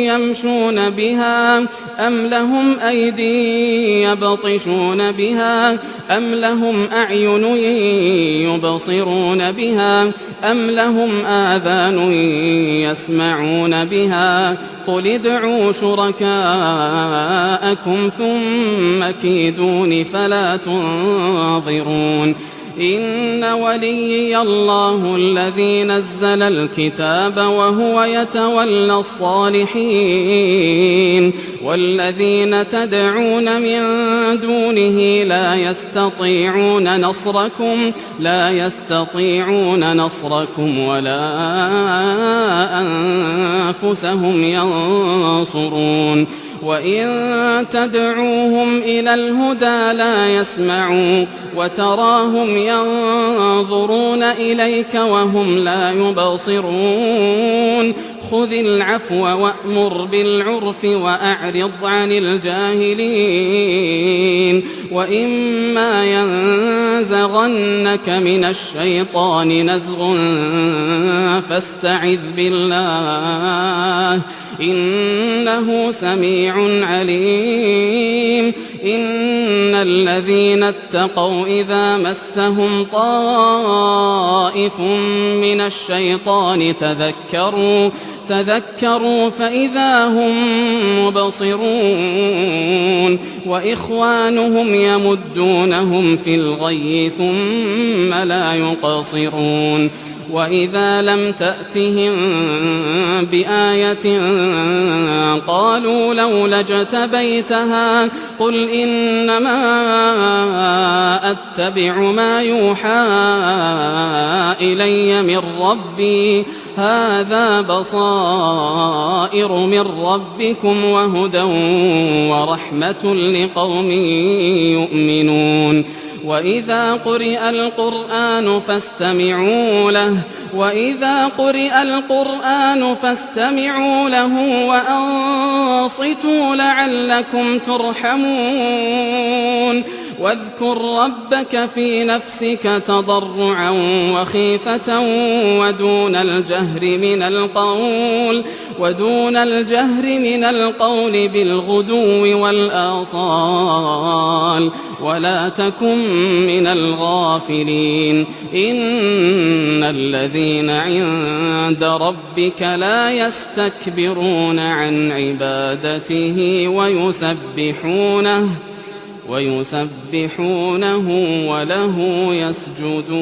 B: يمشون بها أم لهم أيدي يبطشون بها أم لهم أعين يبصرون بها أم لهم آذان يسمعون بها. قل ادعوا شركاءكم ثم كيدون فلا تنظرون. إن وليي الله الذي نزل الكتاب وهو يتولى الصالحين والذين تدعون من دونه لا يستطيعون نصركم ولا أنفسهم ينصرون وإن تدعوهم إلى الهدى لا يسمعوا وتراهم ينظرون إليك وهم لا يبصرون خذ العفو وأمر بالعرف وأعرض عن الجاهلين وإما ينزغنك من الشيطان نزغ فاستعذ بالله إنه سميع عليم إن الذين اتقوا إذا مسهم طائف من الشيطان تذكروا فإذا هم مبصرون وإخوانهم يمدونهم في الغي ثم لا يقصرون وإذا لم تأتهم بآية قالوا لولا اجتبيتها قل إنما أتبع ما يوحى إلي من ربي هذا بصائر من ربكم وهدى ورحمة لقوم يؤمنون وإذا قرئ القرآن فاستمعوا له وأنصتوا لعلكم ترحمون واذكر ربك في نفسك تضرعا وخيفة ودون الجهر من القول بالغدو والآصال ولا تكن من الغافلين إن الذين عند ربك لا يستكبرون عن عبادته ويسبحونه وله يسجدون.